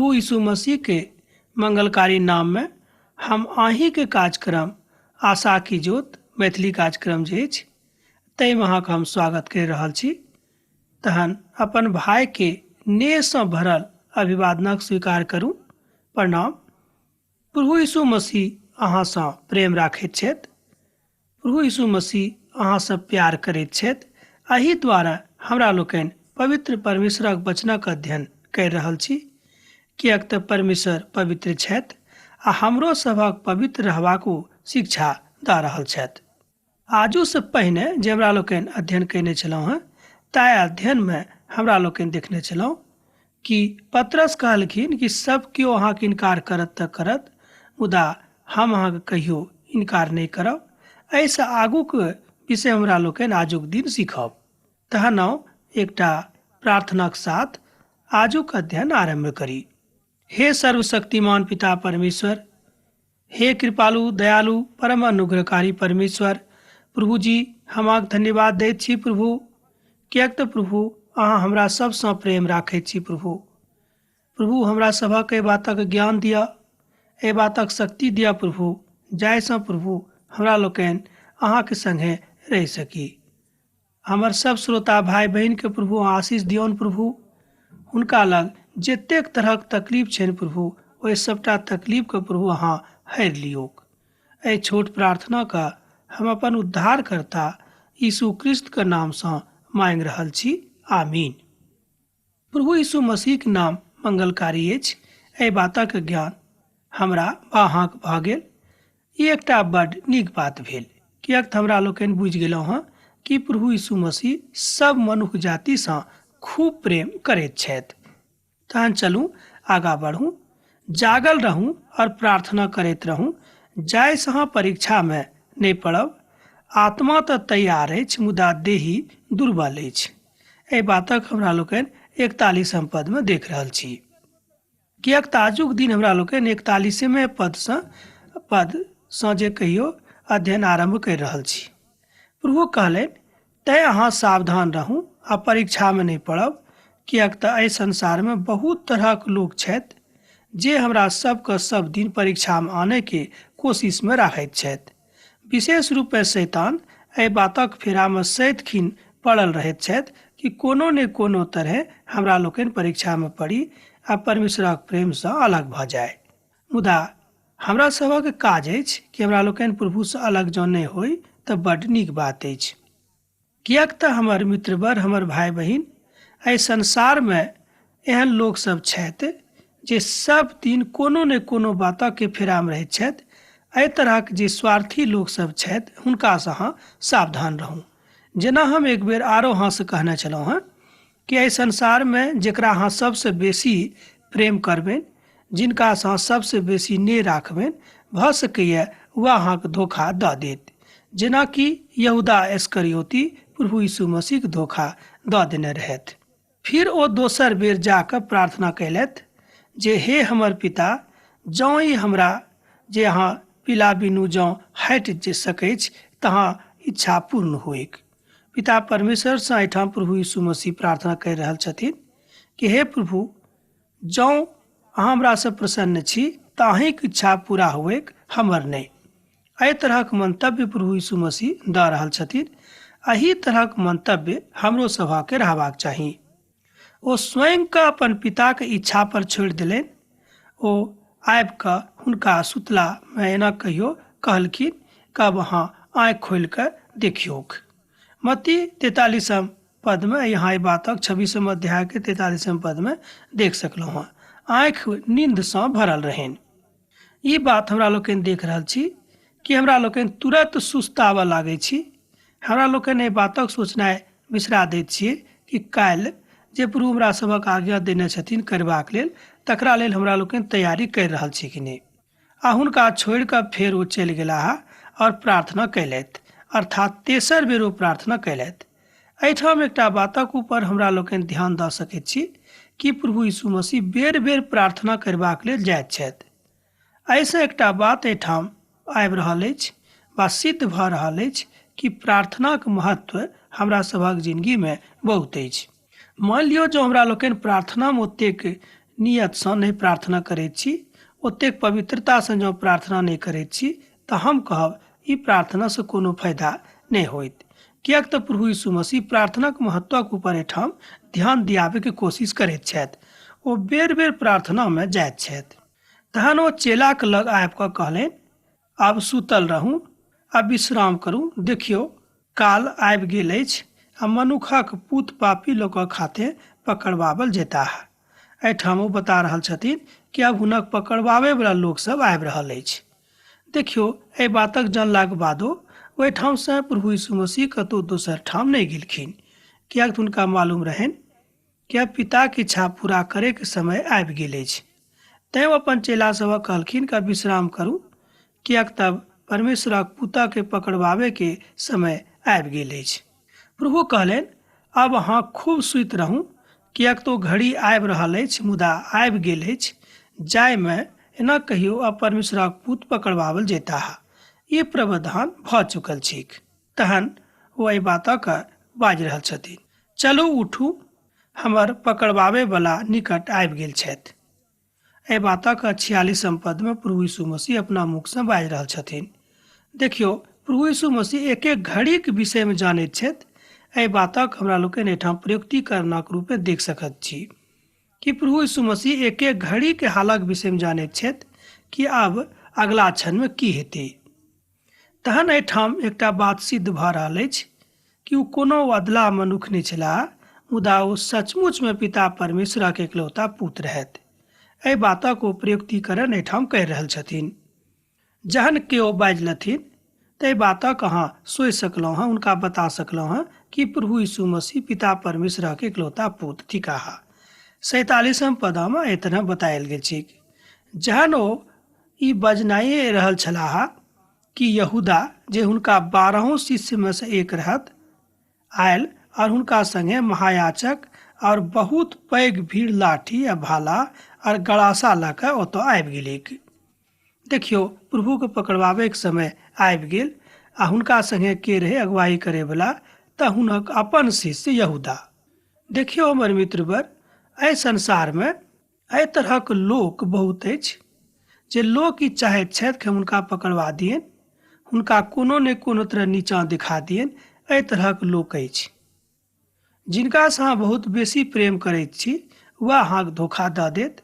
प्रभु यीशु मसीह के मंगलकारी नाम में हम अहीं के कार्यक्रम आशा की ज्योत मैथिली कार्यक्रम जे अछि ताहिमे अहाँके हम स्वागत करि रहल छी। तहन अपन भाई के नेहसँ भरल अभिवादनक स्वीकार करू। प्रणाम। प्रभु यीशु मसीह अहाँसँ प्रेम राखैत छथि। प्रभु यीशु मसीह अहाँसँ प्यार करैत छथि। एहि द्वारा हमरा लोकनि पवित्र परमेश्वरक वचनक अध्ययन करि रहल छी, किएक तऽ परमेश्वर पवित्र छथि आ हमरो सभक पवित्र रहबाक ओ शिक्षा दऽ रहल छथि। आजुसँ पहिने जे हमरा लोकनि अध्ययन कयने छलहुँ हेँ, ताहि अध्ययनमे हमरा लोकनि देखने छलहुँ कि पतरस कहलखिन कि सब केओ अहाँके इनकार करत तऽ करत, मुदा हम अहाँके कहियो इनकार नहि करब। एहिसँ आगूक विषय हमरा लोकनि आजुक दिन सीखब। तहन आउ एकटा प्रार्थनाक साथ आजुक अध्ययन आरम्भ करी। हे सर्वशक्तिमान पिता परमेश्वर, हे कृपालु दयालु परम अनुग्रहकारी परमेश्वर प्रभु जी, हम अहाँके धन्यवाद दैत छी प्रभु, किएक तऽ प्रभु अहाँ हमरा सबसँ प्रेम राखैत छी प्रभु। प्रभु हमरा सभक एहि बातक ज्ञान दिअ, एहि बातक शक्ति दिअ प्रभु, जाहिसँ प्रभु हमरा लोकनि अहाँके संगे रहि सकी। हमर सब श्रोता भाई बहिनके प्रभु आशीष दियौन प्रभु। हुनका लग जतेक तरहक तकलीफ छनि प्रभु, ओहि सबटा तकलीफके प्रभु अहाँ हरि लियौक। एहि छोट प्रार्थनाके हम अपन उद्धारकर्ता यीशु क्रिस्तके नामसँ मांगि रहल छी, आमीन। प्रभु यीशु मसीहक नाम मंगलकारी अछि, एहि बातक ज्ञान हमरा वा अहाँके भऽ गेल। ई एकटा बड्ड नीक बात भेल, किएक तऽ हमरा लोकनि बुझि गेलहुँ हँ कि प्रभु यीशु मसीह सब मनुख जातिसँ खूब प्रेम करैत छथि। तहन चलू आगाँ बढ़ू, जागल रहू और प्रार्थना करैत रहू, जाहिसँ अहाँ परीक्षामे नहि पड़ब। आत्मा तऽ तैयार अछि, मुदा देही दुर्बल अछि। एहि बातक हमरा लोकनि 41 पदमे देख रहल छी, किएक तऽ आजुक दिन हमरा लोकनि 41 पदसँ जे कहियो अध्ययन आरम्भ करि रहल छी। प्रभु कहलनि, तैँ अहाँ सावधान रहू आ परीक्षामे नहि पड़ब, किएक तऽ एहि संसारमे बहुत तरहक लोक छथि जे हमरा सबके सब दिन परीक्षामे आनयके कोशिशमे राखैत छथि। विशेष रूपे शैतान एहि बातक फेरामे सदिखन पड़ल रहैत छथि कि कोनो ने कोनो तरहे हमरा लोकनि परीक्षामे पड़ी आ परमेश्वरक प्रेमसँ अलग भऽ जाय। मुदा हमरा सभक काज अछि कि हमरा लोकनि प्रभुसँ अलग जँ नहि होइ तऽ बड्ड नीक बात अछि, किएक तऽ हमर मित्रवर, हमर भाय बहिन, एहि संसारमे एहन लोक सब छथि जे सब दिन कोनो ने कोनो बातके फेरामे रहैत छथि। एहि तरहक जे स्वार्थी लोक सब छथि हुनकासँ अहाँ सावधान रहू। जेना हम एक बेर आरो अहाँसँ कहने छलहुँ हँ कि एहि संसारमे जकरा अहाँ सबसँ बेसी प्रेम करबनि, जिनकासँ अहाँ सबसँ बेसी नेह राखबनि, भऽ सकैए वएह अहाँके धोखा दऽ देत, जेनाकि यहूदा इस्करियोती प्रभु यीशु मसीहके धोखा दऽ देने रहथि। फिर ओ दोसर बेर जाकऽ प्रार्थना कयलथि जे हे हमर पिता, जँ ई हमरा जे अहाँ पिला बिनु जँ हटि जे सकैछ तहाँ इच्छा पूर्ण होइक। पिता परमेश्वरसँ एहिठाम प्रभु यीशु मसीह प्रार्थना करि रहल छथिन कि हे प्रभु, जँ अहाँ हमरासँ प्रसन्न छी तऽ अहीँके इच्छा पूरा होइक, हमर नहि। एहि तरहक मंतव्य प्रभु यीशु मसीह दऽ रहल छथिन। एहि तरहक मंतव्य हमरो सभके रहबाक चाही। ओ स्वयंके अपन पिताके इच्छा पर छोड़ि देलनि। ओ आबि कऽ हुनका सुतलामे एना कहियो कहलखिन, कब अहाँ आँखि खोलि कऽ देखियौक। मत्ती 43 पदमे यहाँ एहि बातक 26 अध्यायके 43 पदमे देख सकलहुँ हँ। आँखि नींदसँ भरल रहनि। ई बात हमरा लोकनि देख रहल छी कि हमरा लोकनि तुरत सुस्ताबऽ लागै छी। हमरा लोकनि एहि बातक सोचनाइ बिसरा दैत छियै कि काल्हि जे प्रभु हमरा सभक आज्ञा देने छथिन करबाक लेल, तकरा लेल हमरा लोकनि तैयारी करि रहल छी कि नहि। आ हुनका छोड़ि कऽ फेर ओ चलि गेलाह आओर प्रार्थना कयलथि, अर्थात तेसर बेर ओ प्रार्थना कयलथि। एहिठाम एकटा बातक ऊपर हमरा लोकनि ध्यान दऽ सकैत छी कि प्रभु यीशु मसीह बेर-बेर प्रार्थना करबाक लेल जाइत छथि। एहिसँ एकटा बात एहिठाम आबि रहल अछि वा सिद्ध भऽ रहल अछि कि प्रार्थनाक महत्व हमरा सभक जिनगीमे बहुत अछि। मानि लियौ जँ हमरा लोकनि प्रार्थनामे ओतेक नियतसँ नहि प्रार्थना करैत छी, ओतेक पवित्रतासँ जँ प्रार्थना नहि करैत छी, तऽ हम कहब ई प्रार्थनासँ कोनो फायदा नहि होइत। किएक तऽ प्रभु यीशु मसीह प्रार्थनाक महत्वक ऊपर एहिठाम ध्यान दियाबैके कोशिश करैत छथि। ओ बेर बेर प्रार्थनामे जाइत छथि। तहन ओ चेलाक लग आबि कऽ कहलनि, आब सुतल रहू आ विश्राम करू। देखियौ, काल आबि गेल अछि आ मनुखक पूत पापी लोकक हाथे पकड़बाओल जेताह। एहिठाम ओ बता रहल छथिन कि आब हुनक पकड़बाबैवला लोकसभ आबि रहल अछि। देखियौ, एहि बातक जानलाक बादो ओहिठामसँ प्रभु यीशु मसीह कतहु दोसर ठाम नहि गेलखिन, किएक तऽ हुनका मालूम रहनि कि आब पिताक इच्छा पूरा करैके समय आबि गेल अछि। तैँ ओ अपन चेला सभक कहलखिन कि विश्राम करू, किएक तब परमेश्वरक पुतके पकड़बाबैके समय आबि गेल अछि। प्रभु कहलनि, आब अहाँ खूब सुति रहू, किएक तऽ ओ घड़ी आबि रहल अछि, मुदा आबि गेल अछि, जाहिमे एना कहियो आब परमेश्वरक पुत पकड़बाओल जेताह। ई प्रावधान भऽ चुकल छैक। तहन ओ एहि बातक बाजि रहल छथिन, चलू उठू, हमर पकड़बाबै बला निकट आबि गेल छथि। एहि बातक 46म पदमे प्रभु यीशु मसीह अपना मुखसँ बाजि रहल छथिन। देखियौ, प्रभु यीशु मसीह एक एक घड़ीक विषयमे जानैत छथि। एहि बातक हमरा लोकनि एहिठाम प्रयुक्तिकरणक रूपे देख सकैत छी कि प्रभु यीशु मसीह एक एक घड़ीके हालक विषयमे जानैत छथि कि आब अगला क्षणमे की हेतै। तहन एहिठाम एकटा बात सिद्ध भऽ रहल अछि कि ओ कोनो अधलाह मनुख नहि छलाह, मुदा ओ सचमुचमे पिता परमेश्वरक एकलौता पुत रहथि। एहि बातक ओ प्रयुक्तिकरण एहिठाम कहि रहल छथिन। जहन केओ बाजि लेथिन तऽ एहि बातक अहाँ सोचि सकलहुँ हँ, हुनका बता सकलहुँ हँ कि प्रभु यीशु मसीह पिता परमेश्वरक एकलौता पुत थिकाह। 47म पदमे एहि तरह बतायल गेल छैक। जहन ओ ई बजनाइए रहल छलाह कि यहूदा, जे हुनका 12 शिष्यमे सँ एक रहत, आयल और हुनका संगे महायाजक और बहुत पैघ भीड़ लाठी आ भाला और गड़ासा लऽ कऽ ओतऽ आबि गेलैक। देखियौ, प्रभुके पकड़बाबैके समय आबि गेल आ हुनका संगे के रहै अगुवाई करैवला, तऽ हुनक अपन शिष्य यहूदा। देखियौ हमर मित्रवर, एहि संसारमे एहि तरहक लोक बहुत अछि जे लोक ई चाहैत छथि कि हम हुनका पकड़वा दियनि, हुनका कोनो ने कोनो तरह नीचाँ दिखा दियनि। एहि तरहक लोक अछि जिनकासँ अहाँ बहुत बेसी प्रेम करैत छी, वएह अहाँके धोखा दऽ देत।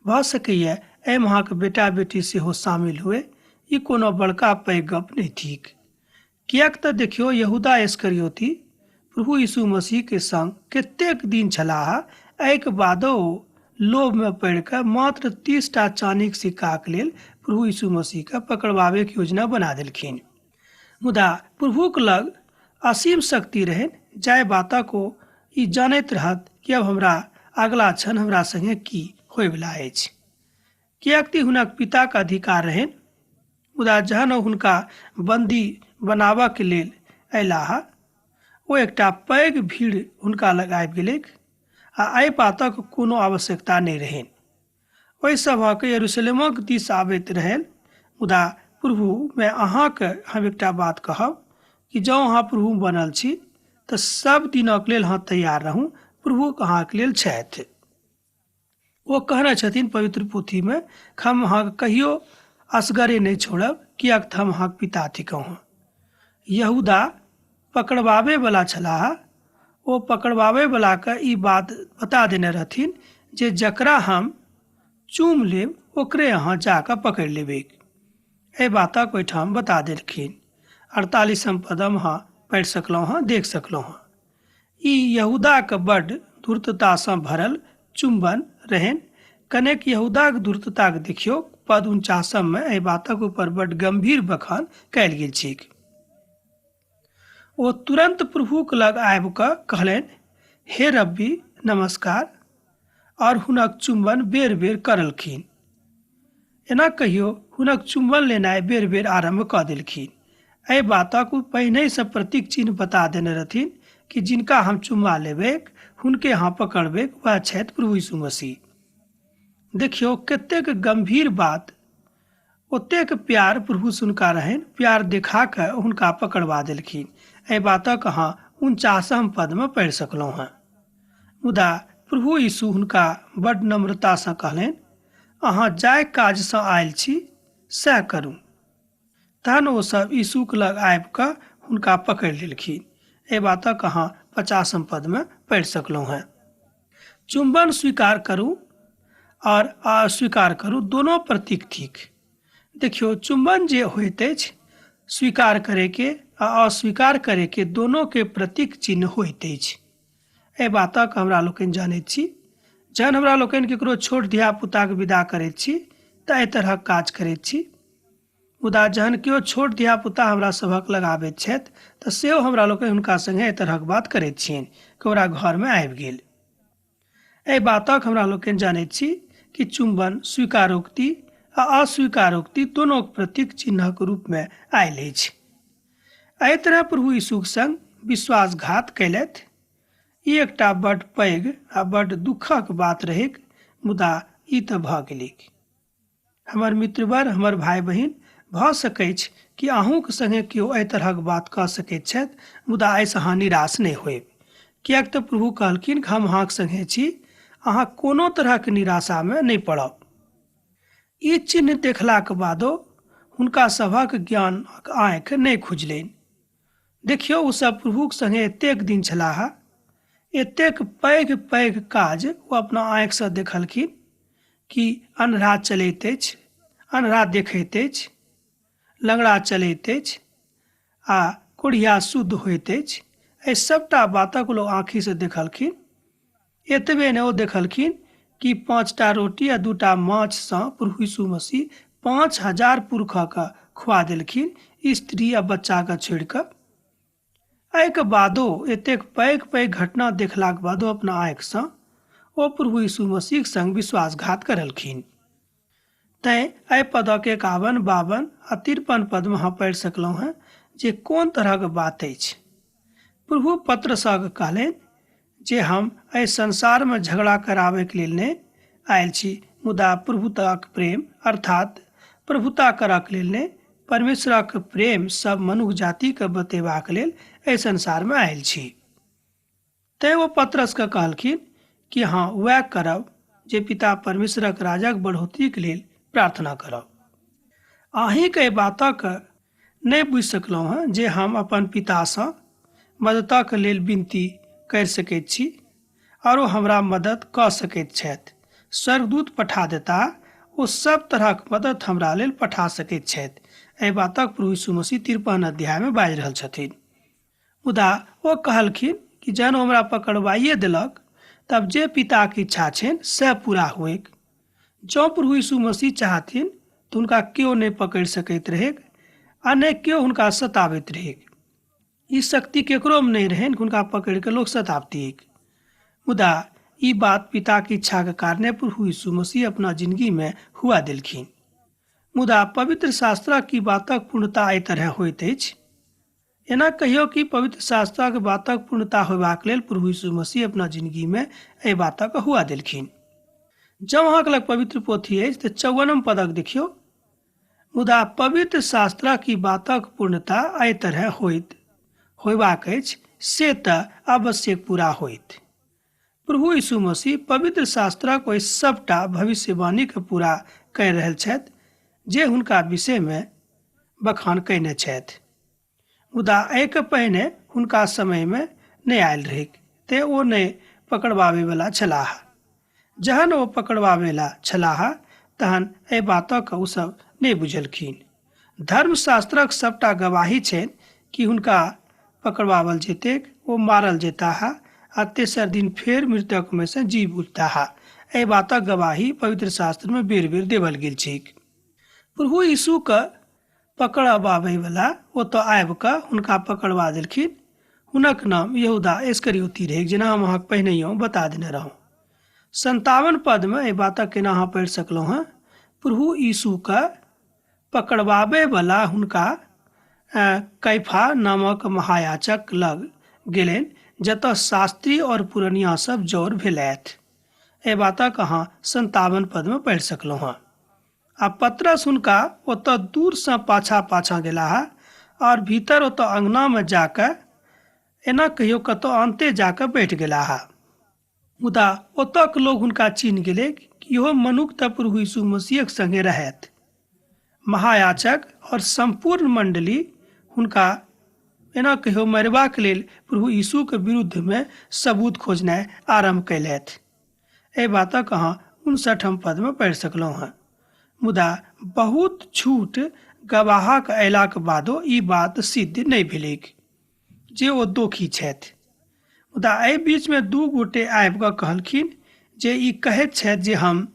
भऽ सकैए एहिमे अहाँके बेटा बेटी सेहो शामिल हुए। ई कोनो बड़का पैघ गप नहि थिक, किएक तऽ देखियौ, यहूदा इस्करियोती प्रभु यीशु मसीहके संग कतेक दिन छलाह, एहिके बादो ओ लोभमे पड़ि कऽ मात्र 30टा चानीक सिक्काक लेल प्रभु यीशु मसीहके पकड़बाबैके योजना बना देलखिन। मुदा प्रभुक लग असीम शक्ति रहनि, जाहि बातक ओ ई जानैत रहत कि अब हमरा अगला क्षण हमरा संगे की होयवला अछि, किएक तऽ हुनक पिताक अधिकार रहनि। मुदा जहन ओ हुनका बन्दी बनाबऽके लेल अयलाह, ओ एकटा पैघ भीड़ हुनका लग आबि गेलैक आ एहि बातक कोनो आवश्यकता नहि रहनि। ओहि सभक यरूशलेमक दिस आबैत रहल। मुदा प्रभुमे अहाँके हम एकटा बात कहब कि जँ अहाँ प्रभु बनल छी तऽ सब दिनक लेल अहाँ तैयार रहू, प्रभु अहाँके लेल छथि। ओ कहने छथिन पवित्र पोथीमे, हम अहाँके कहियो असगरे नहि छोड़ब, किएक तऽ हम अहाँके पिता थिकहुँ। यहूदा पकड़बाबैवला छलाह। ओ पकड़बाबैवलाके ई बात बता देने रहथिन जे जकरा हम चूम लेब ओकरे अहाँ जाकऽ पकड़ि लेबैक। एहि बातक ओहिठाम बता देलखिन। 48म पदम अहाँ पढ़ि सकलहुँ हँ, देख सकलहुँ हँ। ई यहूदाक बड्ड धूर्ततासँ भरल चुम्बन रहनि। कनेक यहूदाक धूर्तताक देखियौक। पद 49मे एहि बातक ऊपर बड्ड गम्भीर बखान कयल गेल छैक। ओ तुरन्त प्रभुक लग आबि कऽ कहलनि, हे रब्बी, नमस्कार, और हुनक चुम्बन बेर बेर करलखिन। एना कहियो हुनक चुम्बन लेनाइ बेर बेर आरम्भ कऽ देलखिन। एहि बातक ओ पहिनहिसँ प्रतीक चिन्ह बता देने रहथिन कि जिनका हम चुम्मा लेबैक हुनके अहाँ पकड़बैक, वएह छथि प्रभु यीशु मसीह। देखियौ कतेक गम्भीर बात। ओतेक प्यार प्रभुसँ हुनका रहनि, प्यार देखा कऽ हुनका पकड़वा देलखिन। एहि बातक अहाँ 49म पदमे पढ़ि सकलहुँ हँ। मुदा प्रभु यीशु हुनका बड्ड नम्रतासँ कहलनि, अहाँ जाहि काजसँ आयल छी सएह करू। तहन ओ सब यीशुक लग आबि कऽ हुनका पकड़ि लेलखिन। एहि बातक अहाँ 50म पदमे पढ़ि सकलहुँ हेँ। चुम्बन स्वीकार करू और अस्वीकार करू दोनो प्रतीक थिक। देखियौ, चुम्बन जे होइत अछि स्वीकार करैके आ अस्वीकार करैके दोनोके प्रतीक चिन्ह होइत अछि। एहि बातक हमरा लोकनि जानैत छी। जहन हमरा लोकनि ककरो छोट धियापुताके विदा करैत छी तऽ एहि तरहक काज करैत छी। मुदा जहन केओ छोट धियापुता हमरा सभक लग आबैत छथि तऽ सेहो हमरा लोकनि हुनका सङ्गे एहि तरहक बात करैत छियनि कि ओकरा घरमे आबि गेल। एहि बातक हमरा लोकनि जानैत छी कि चुम्बन स्वीकारोक्ति आ अस्वीकारोक्ति दोनोक प्रतीक चिन्हक रूपमे आयल अछि। एहि तरह प्रभु यीशुक संग विश्वासघात कयलथि। ई एकटा बड्ड पैघ आ बड्ड दुःखक बात रहैक, मुदा ई तऽ भऽ गेलैक। हमर मित्रवर, हमर भाय बहिन, भऽ सकैछ कि अहूँक संगे केओ एहि तरहक बात कऽ सकैत छथि, मुदा एहिसँ अहाँ निराश नहि होयब, किएक तऽ प्रभु कहलखिन कि हम अहाँक संगे छी, अहाँ कोनो तरहक निराशामे नहि पड़ब। ई चिन्ह देखलाक बादो हुनका सभक ज्ञानक आँखि नहि खुजलनि। देखियौ, ओ सब प्रभुक संगे एतेक दिन छलाह, एतेक पैघ पैघ काज ओ अपना आँखिसँ देखलखिन कि अन्हरा चलैत अछि, अन्हरा देखैत अछि, लंगड़ा चलैत अछि आ कोढ़िया शुद्ध होइत अछि। एहि सबटा बातक लोक आँखिसँ देखलखिन। एतबे नहि, ओ देखलखिन कि 5टा रोटी आ 2टा माछसँ प्रभु यीशु मसीह 5000 पुरखके खुआ देलखिन, स्त्री आ बच्चाके छोड़ि कऽ। एहिके बादो एतेक पैघ पैघ घटना देखलाक बादो अपना आँखिसँ ओ प्रभु यीशु मसीहक संग विश्वासघात करलखिन। तैँ एहि पदक 51, 52 आ 53 पदमे अहाँ पढ़ि सकलहुँ हेँ जे कोन तरहक बात अछि। प्रभु पत्रसक कहलनि जे हम एहि संसारमे झगड़ा कराबैके लेल नहि आयल छी, मुदा प्रभुताक प्रेम अर्थात प्रभुता करक लेल नहि, परमेश्वरक प्रेम सब मनुख जातिके बतेबाक लेल एहि संसारमे आयल छी। तैँ ओ पत्रसके कहलखिन कि हँ, वएह करब जे पिता परमेश्वरक राजक बढ़ोतरीके लेल प्रार्थना करब। अहीँके एहि बातक नहि बुझि सकलहुँ हेँ जे हम अपन पितासँ मदतक लेल विनती करि सकैत छी आओर ओ हमरा मदद कऽ सकैत छथि। स्वर्गदूत पठा देता, ओ सब तरहक मदद हमरा लेल पठा सकैत छथि। एहि बातक प्रभु यीशु मसीह 53 अध्यायमे बाजि रहल छथिन। मुदा ओ कहलखिन कि जहन ओ हमरा पकड़वाइए देलक तब जे पिताके इच्छा छनि सएह पूरा होइक। जँ प्रभु यीशु मसीह चाहथिन तऽ हुनका केओ नहि पकड़ि सकैत रहैक आ नहि केओ हुनका सताबैत रहैक। ई शक्ति केकरोमे नहि रहनि हुनका पकड़ि कऽ लोक सताबतिक। मुदा ई बात पिताके इच्छाके कारणे प्रभु यीशु मसीह अपना जिंदगीमे हुआ देलखिन। मुदा पवित्र शास्त्रक ई बातक पूर्णता एहि तरह होइत अछि। एना कहियो कि पवित्र शास्त्रक बातक पूर्णता होयबाक लेल प्रभु यीशु मसीह अपना जिंदगीमे एहि बातक हुआ देलखिन। जँ अहाँके लग पवित्र पोथी अछि तऽ 54 पदक देखियौ। मुदा पवित्र शास्त्रक ई बातक पूर्णता एहि तरह होइत होयबाक अछि से तऽ अवश्य पूरा होइत। प्रभु यीशु मसीह पवित्र शास्त्रक ओहि सबटा भविष्यवाणीके पूरा करि रहल छथि जे हुनका विषयमे बखान कयने छथि। मुदा एहिके पहिने हुनका समयमे नहि आयल रहैक, तेँ ओ नहि पकड़बाबैवला छलाह। जहन ओ पकड़बाबैला छलाह तहन एहि बातक ओ सब नहि बुझलखिन। धर्मशास्त्रक सबटा गवाही छनि कि हुनका पकड़बावल जेतैक, ओ मारल जेताह आ तेसर दिन फेर मृतकमे सँ जीव उठताह। एहि बातक गवाही पवित्र शास्त्रमे बेर बेर देवल गेल छैक। प्रभु यीशुके पकड़बाबैवला ओतऽ आबि कऽ हुनका पकड़बा देलखिन। हुनक नाम यहूदा इस्करियोती रहैक, जेना हम अहाँके पहिनहियो बता देने रहौं। 57 पदमे एहि बातक केना अहाँ पढ़ि सकलहुँ हेँ, प्रभु यीशुके पकड़बाबैवला हुनका कैफा नामक महायाजक लग गेलनि, जतऽ शास्त्री और पुरनिया सब जौर भेलथि। एहि बातक अहाँ 57 पदमे पढ़ि सकलहुँ हेँ। आ पतरस हुनका ओतऽ दूरसँ पाछाँ पाछाँ गेलाह और भीतर ओतऽ अङ्गनामे जाकऽ एना कहियो कतौ अन्ते जाकऽ बैठ गेलाह। मुदा ओतऽके लोक हुनका चिन्ह गेलै कि इहो मनुख तऽ प्रभु यीशु मसीहक संगे रहथि। महायाचक और सम्पूर्ण मंडली हुनका एना कहियो मरबाक लेल प्रभु यीशुके विरुद्धमे सबूत खोजनाइ आरम्भ कयलथि। एहि बातक अहाँ 59 पदमे पढ़ि सकलहुँ हँ। मुदा बहुत झूठ गवाहक अयलाक बादो ई बात सिद्ध नहि भेलैक जे ओ दोखी छथि। मुदा एहि बीचमे 2 गोटे आबि कऽ कहलखिन जे ई कहैत छथि जे हम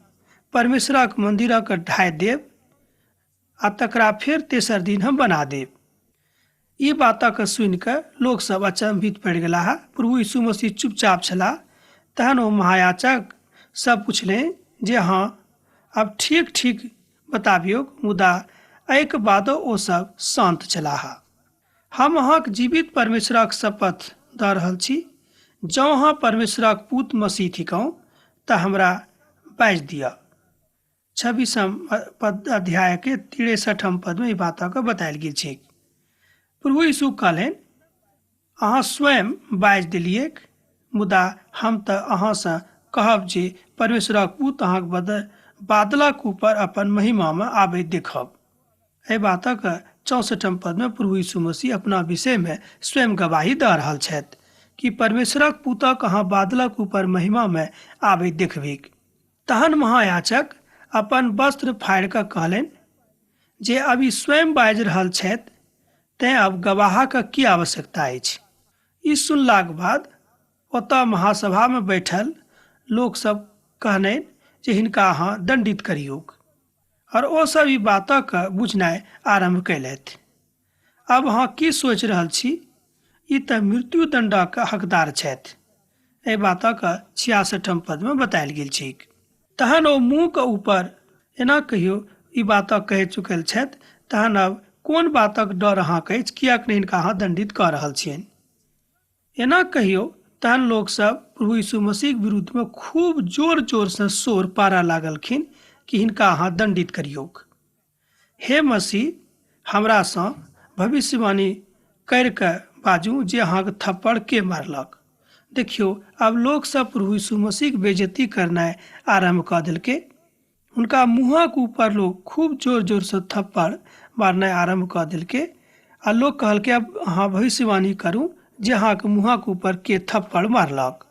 परमेश्वरक मन्दिरक ढाहि देब आ तकरा फेर तेसर दिन हम बना देब। ई बातक सुनि कऽ लोकसभ अचम्भित पड़ि गेलाह। प्रभु यीशु मसीह चुपचाप छलाह। तहन ओ महायाचक सब पुछलनि जे अहाँ आब ठीक ठीक बताबियौक। मुदा एहिके बादो ओ सब शान्त छलाह। हम अहाँक जीवित परमेश्वरक शपथ दऽ रहल छी, जँ अहाँ परमेश्वरक पूत मसीह थिकहुँ तऽ हमरा बाजि दिअ। 26 पद अध्याय के 63 पद में ई बात के बतायल गेल छै। प्रभु यीशु कहलनि, अहाँ स्वयं बाजि देलियैक, मुदा हम तऽ अहाँसँ कहब जे परमेश्वरक पूत अहाँक बादलक ऊपर अपन महिमामे आबैत देखब। एहि बातक 64 पद में प्रभु यीशु मसीह अपना विषय में स्वयं गवाही दऽ रहल छथि कि परमेश्वरक पूतक अहाँ बादलक ऊपर महिमा में आबैत देखबैक। तहन महायाचक अपन वस्त्र फाड़ि कऽ कहलनि जे अब ई स्वयं बाजि रहल छथि, तेँ अब गवाहक की आवश्यकता अछि। ई सुनलाक बाद ओतऽ महासभामे बैठल लोकसभ कहलनि जे हिनका अहाँ दण्डित करियौक। आओर ओ सब ई बातक बुझनाइ आरम्भ कयलथि। आब अहाँ की सोचि रहल छी? ई तऽ मृत्युदण्डक हकदार छथि। एहि बातक 66 पदमे बतायल गेल छैक। तहन ओ मुँहके ऊपर एना कहियो ई बातक कहि चुकल छथि, तहन आब कोन बातक डर अहाँके अछि, किएक नहि हिनका अहाँ दण्डित कऽ रहल छियनि? एना कहियो तहन लोकसभ प्रभु यीशु मसीहक विरुद्धमे खूब जोर जोरसँ शोर पारऽ लागलखिन कि हिनका अहाँ दण्डित करियौक। हे मसीह, हमरासँ भविष्यवाणी करि कऽ बाजू जे अहाँके थप्पड़ के मारलक। देखियौ, आब लोकसभ प्रभु यीशु मसीहक बेइज्जती करनाइ आरम्भ कऽ देलकै। हुनका मुँहक ऊपर लोक खूब जोर जोरसँ थप्पड़ मारनाइ आरम्भ कऽ देलकै आ लोक कहलकै, आब अहाँ भविष्यवाणी करू जे अहाँके मुँहक ऊपर के थप्पड़ मारलक।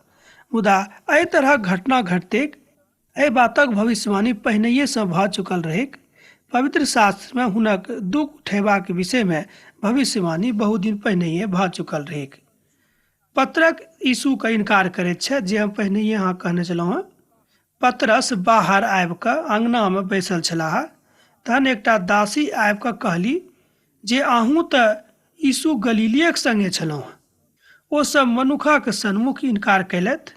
मुदा एहि तरहक घटना घटतैक एहि बातक भविष्यवाणी पहिनहिएसँ भऽ चुकल रहैक। पवित्र शास्त्रमे हुनक दुःख उठयबाक विषयमे भविष्यवाणी बहुत दिन पहिनहिए भऽ चुकल रहैक। पत्रक यीशुके इनकार करैत छथि जे हम पहिनहिए अहाँ कहने छलहुँ हँ। पतरस बाहर आबि कऽ अङ्गनामे बैसल छलाह। तहन एकटा दासी आबि कऽ कहली जे अहूँ तऽ यीशु गलीलियक संगे छलहुँ हँ। ओ सब मनुखक सन्मुख इनकार कयलथि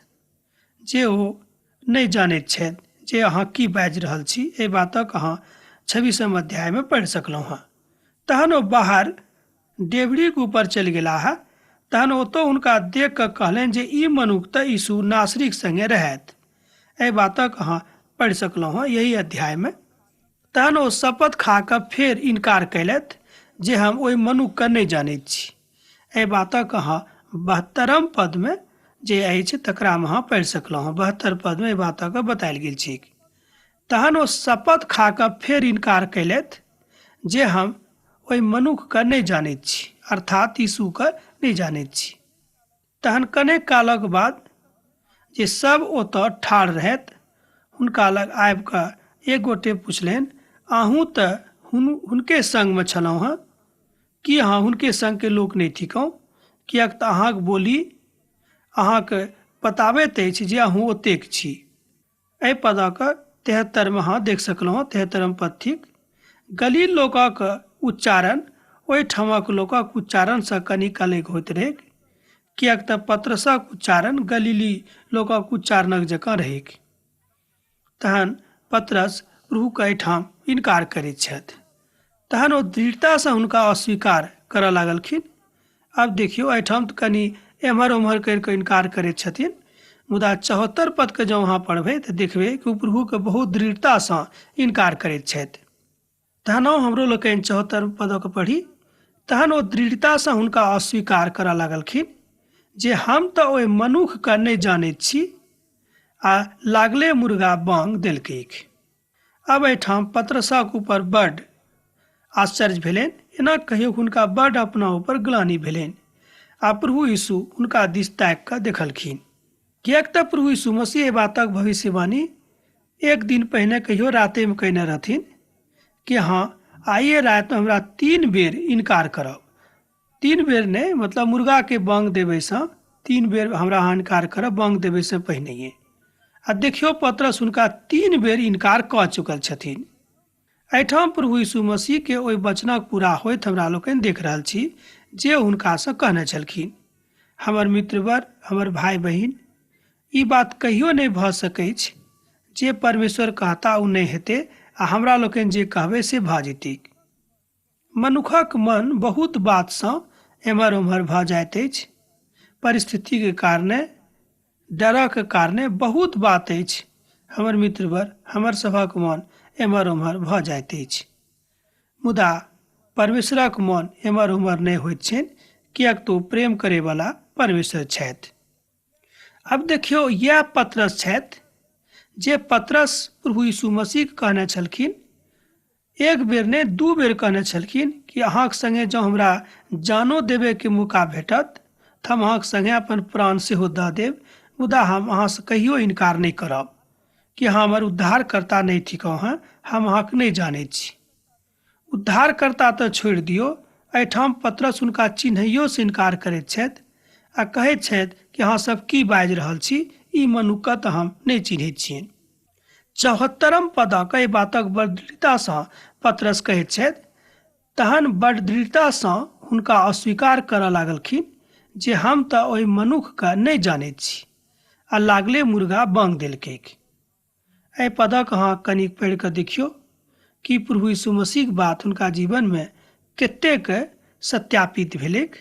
जे ओ नहि जानैत छथि जे अहाँ की बाजि रहल छी। एहि बातक अहाँ 26 अध्यायमे पढ़ि सकलहुँ हँ। तहन ओ बाहर डेवढ़ीक ऊपर चलि गेलाह। तहन ओतऽ हुनका देख कऽ कहलनि जे ई मनुख तऽ यीशु नासरीक संगे रहथि। एहि बातक अहाँ पढ़ि सकलहुँ हँ यही अध्यायमे। तहन ओ शपथ खा कऽ फेर इनकार कयलथि जे हम ओहि मनुखके नहि जानैत छी। एहि बातक अहाँ 72 पदमे जे अछि तकरामे अहाँ पढ़ि सकलहुँ हँ। 72 पदमे एहि बातक बतायल गेल छैक। तहन ओ शपथ खा कऽ फेर इनकार कयलथि जे हम ओहि मनुखके नहि जानैत छी, अर्थात यीशुके नहि जानैत छी। तहन कनेक कालक बाद जे सब ओतऽ ठाढ़ रहथि हुनका लग आबि कऽ एक गोटे पुछलनि, अहूँ तऽ हुनके संगमे छलहुँ हँ, की अहाँ हुनके संगके लोक नहि थिकहुँ? किएक तऽ अहाँक बोली अहाँके बताबैत अछि जे अहूँ ओतेक छी। एहि पदक 73मे अहाँ देख सकलहुँ हँ, 73 पद थिक। गलील लोकक उच्चारण ओहिठामक लोकक उच्चारणसँ कनिक अलग होइत रहैक, किएक तऽ पतरसक उच्चारण गलीली लोकक उच्चारणक जकाँ रहैक। तहन पतरस प्रभुके एहिठाम इनकार करैत छथि। तहन ओ दृढ़तासँ हुनका अस्वीकार करऽ लागलखिन। आब देखियौ, एहिठाम तऽ कनि एम्हर ओम्हर करि कऽ इनकार करैत छथिन, मुदा 74 पदके जँ अहाँ पढ़बै तऽ देखबै कि ओ प्रभुके बहुत दृढ़तासँ इनकार करैत छथि। तहन हमरो लोकनि 74 पदके पढ़ी। तहन ओ दृढ़तासँ हुनका अस्वीकार करऽ लागलखिन जे हम तऽ ओहि मनुखके नहि जानैत छी। आ लागले मुर्गा बांग देलकैक। अब एहिठाम पतरसक ऊपर बड आश्चर्य भेलनि। एना कहियो हुनका बड अपना ऊपर ग्लानि भेलनि आ प्रभु यीशु हुनका दिस ताकि कऽ देखलखिन, किएक तऽ प्रभु यीशु मसीह एहि बातक भविष्यवाणी एक दिन पहिने कहियो रातेमे कयने रहथिन कि हँ, आइए रातिमे हमरा 3 बेर इनकार करब। 3 बेर नहि, मतलब मुर्गाके बांग देबैसँ 3 बेर हमरा अहाँ इनकार करब, बांग देबैसँ पहिनहिए। आ देखियौ पतरस हुनका 3 बेर इनकार कऽ चुकल छथिन। एहिठाम प्रभु यीशु मसीह के ओहि वचनक पूरा होइत हमरा लोकनि देख रहल छी जे हुनकासँ कहने छलखिन। हमर मित्रवर, हमर भाय बहिन, ई बात कहियो नहि भऽ सकैछ जे परमेश्वर कहता ओ नहि हेतै आ हमरा लोकनि जे कहबै से भऽ जेतै। मनुखक मन बहुत बातसँ एम्हर ओम्हर भऽ जाइत अछि। परिस्थितिके कारणे, डरक कारणे बहुत बात अछि। हमर मित्रवर, हमर सभक मन एम्हर ओम्हर भऽ जाइत अछि, मुदा परमेश्वरक मन एम्हर ओम्हर नहि होइत छनि, किएक तऽ ओ प्रेम करैवला परमेश्वर छथि। अब देखियौ, इएह पतरस छथि जे पतरस प्रभु यीशु मसीह कहने छलखिन, एक बेर नहि 2 बेर कहने छलखिन कि अहाँके संगे जँ हमरा जानो देबैके मौका भेटत तऽ हम अहाँके संगे अपन प्राण सेहो दऽ देब, मुदा हम अहाँसँ कहियो इनकार नहि करब कि अहाँ हमर उद्धारकर्ता नहि थिकहुँ हँ, हम अहाँके नहि जानैत छी। उद्धारकर्ता तऽ छोड़ि दियौ, एहिठाम पतरस हुनका चिन्हैयोसँ इनकार करैत छथि आ कहैत छथि कि अहाँ सब की बाजि रहल छी, ई मनुक्खके तऽ हम नहि चिन्हैत छियनि। 74 पदक एहि बातक बड़ दृढ़तासँ पतरस कहैत छथि, तहन बड़ दृढ़तासँ हुनका अस्वीकार करऽ लागलखिन जे हम तऽ ओहि मनुक्खके नहि जानैत छी, आ लागले मुर्गा बांग देलकैक। एहि पदक अहाँ कनिक पढ़ि कऽ देखियौ कि प्रभु यीशु मसीहक बात हुनका जीवनमे कतेक सत्यापित भेलैक।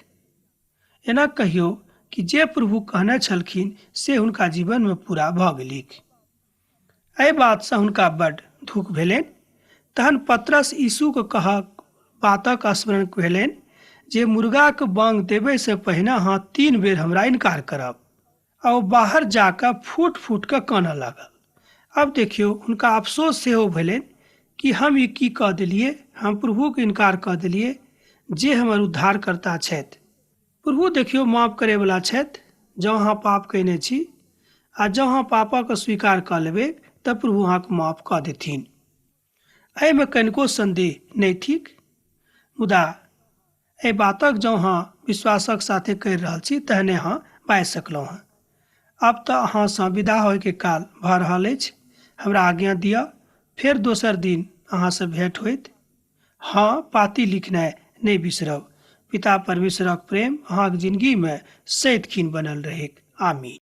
एना कहियौ कि जे प्रभु कहने छलखिन से हुनका जीवनमे पूरा भऽ गेलैक। एहि बातसँ हुनका बड दुख भेलनि। तहन पतरस यीशुके कहक बातक स्मरण भेलनि जे मुर्गाके बांग देबैसँ पहिने अहाँ 3 बेर हमरा इनकार करब, आ ओ बाहर जाकऽ फूट फूट कऽ कानऽ लागल। अब देखियौ, हुनका अफसोस सेहो भेलनि कि हम ई की कऽ देलियै, हम प्रभुके इनकार कऽ देलियै जे हमर उद्धारकर्ता छथि। प्रभु देखियौ माफ करैवला छथि। जँ अहाँ पाप कयने छी आ जँ अहाँ पापक स्वीकार कऽ लेबै तऽ प्रभु अहाँके माफ कऽ देथिन, एहिमे कनिको सन्देह नहि थिक। मुदा एहि बातक जँ अहाँ विश्वासक साथे करि रहल छी तहने अहाँ बाजि सकलहुँ हँ। आब तऽ अहाँसँ विदा होइके काल भऽ रहल अछि, हमरा आज्ञा दिअ, फेर दोसर दिन अहाँसँ भेँट होइत। हँ, पाती लिखनाइ नहि बिसरब। पिता परमेश्वरक प्रेम अहाँक जिनगीमे सदिखन बनल रहैक। आमीन।